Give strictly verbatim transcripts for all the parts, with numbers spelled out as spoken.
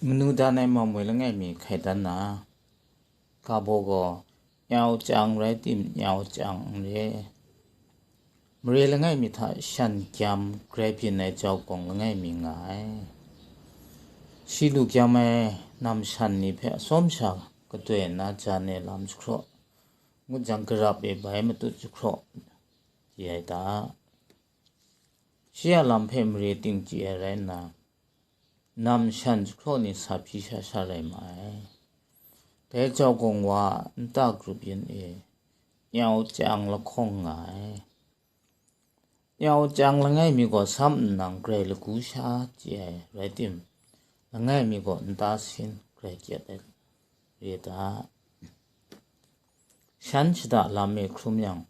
Manu dan ai mamoi langai mi hkai dan na, ga baw gaw nyau chyang rai tim, nyau chyang n re. Mare langai mi hta shan gyam grai byin ai jau gawng langai mi nga ai. Shi lu gyam ai nam shan ni hpe atsawm sha katoi nna jan e lam jahkraw, ngut jang garap e bai matut jahkraw, chye ai ta. Shi a lam hpe mare ting chye ai rai nna, nam shan jahkraw ni sa hpyi sha sha rai ma ai. Dai jau gawng wa a nta grup yin e nyau chyang lahkawng nga ai. Nyau chyang langai mi gaw sam nnan grai lagu sha chye ai rai tim, langai mi gaw nta sin grai kyet ai re ta. Shan shada lam e hkrum yang,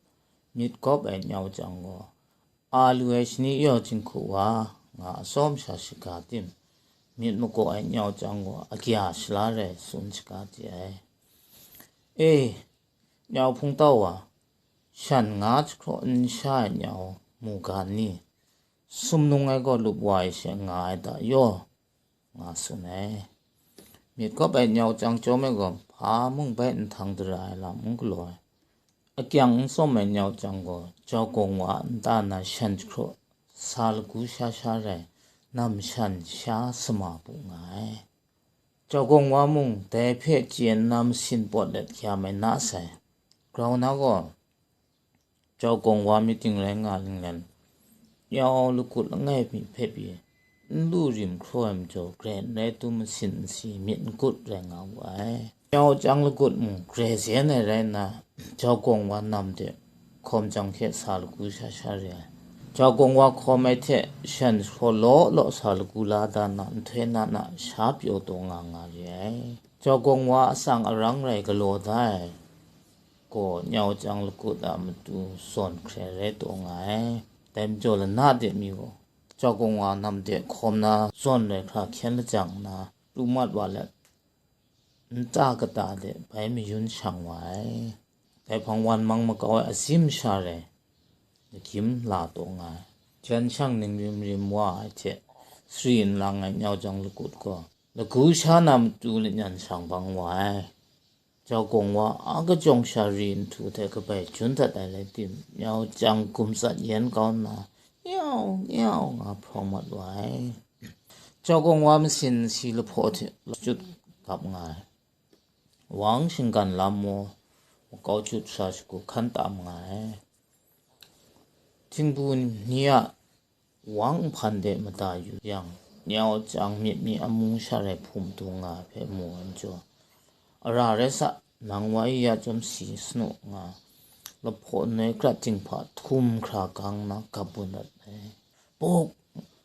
myit gawp ai nyau chyang gaw, a lu ai shani yaw jinghku wa nga atsawm sha shaga tim, myit magaw ai nyau chyang gaw agya shala rai tsun shaga chye ai. E, nyau hpungtau wa, shan nga jahkraw n sha ai nyau mu ga n ni? Sumnung ai gaw lup wa ai she nga ai ta yaw, nga tsun ai. Myit gawp ai nyau chyang chyawm ai gaw, hpa mung bai nhtang dara ai lam n galaw ai. Akyang n tsawm ai nyau chyang gaw, jau gawng wa a nta na shan jahkraw sa lagu sha sha rai, nam shan sha sama bu nga ai. Jau gawng wa mung dai hpe chye nna masin pawt let hkya mai na sai. Grau na gaw, jau gawng wa myit ting rai nga linglen, nyau lagut langai mi hpe pyi, n lu rim hkraw ai majaw, grai n rai tu masin nsi myit n gut rai nga wu ai. Nyau chyang lagut mung grai zen ai rai nna, jau gawng wa nam de hkawm chyang hte sa lagu sha sha re ai. Jau gawng wa hkawm ai hte shan jahkraw law law sa lagu la da nna, nhtoi na na sha pyaw taw nga nga re ai. Jau gawng wa atsang arang rai galaw da ai gaw, nyau chyang lagut a matu zawn hkrai rai taw nga ai. Dai majaw lana de mi gaw, jau gawng wa nam de hkawm na zawn rai hkra hkyen lajang nna, pru mat wa let, nta kata de bai mayun shang wa ai. Dai hpang wan mang makau ai azim sha rai, lagyim la taw nga ai. Jan shang ning rim rim wa ai hte sari n lang ai nyau chyang lagut gaw, lagu sha na matu lanyan shang bang wa ai. Jau gawng wa a kajawng sha ri nhtu hte kabai jun dat ai rai tim, nyau chyang gum tsat yen kau nna, nyau nyau nga hprawng mat wa ai. Jau gawng wa masin nsi lahpaw hte lachyut gap nga ai. Wang shinggan lam maw, makau jut sha shagu hkan tam nga ai. Htingbu ni a wang nhpan de mada yu yang, nyau chyang myit mi amu sha rai hpum dung nga ai hpe mu ai majaw, ara rai sa, nang wa ya chyawm si sanu nga, lahpaw noi krat ting hpa htum hkra gang nna gap bun dat ai. Buk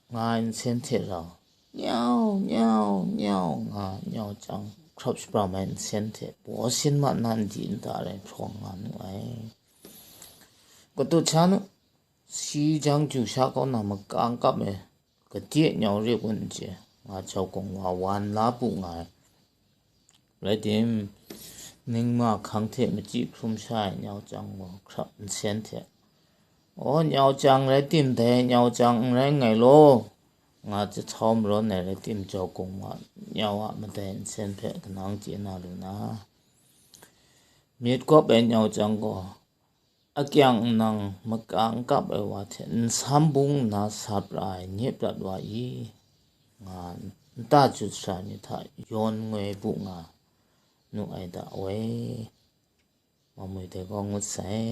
nga ai nsen hte rau, nyau, nyau, nyau nga nyau chyang hkrap shapram ai nsen hte baw sin ma na ndi nta rai hprawng nga nu ai. Katut sha nu, si jang ju sha kau na makang kap ai, gade nyau re gun n chye, nga jau gawng wa wan la bu nga ai. Rai tim, ningma hkang hte machyi hkrum sha ai nyau chyang gaw hkrap nsen hte, "Aw, nyau chyang rai tim, dai nyau chyang n rai nngai law," nga jahtau marawn ai rai tim, jau gawng wa nyau a madai nsen hpe kanang chye na lu na, myit gawp ai nyau chyang gaw, akyang nang maka n kap ai wa hte nsam bung nna sa pra ai nye prat wa i, nga nta jut sara myit hta yawn ngoi bu nga nu ai da we. Mamui dai gaw ngut sai.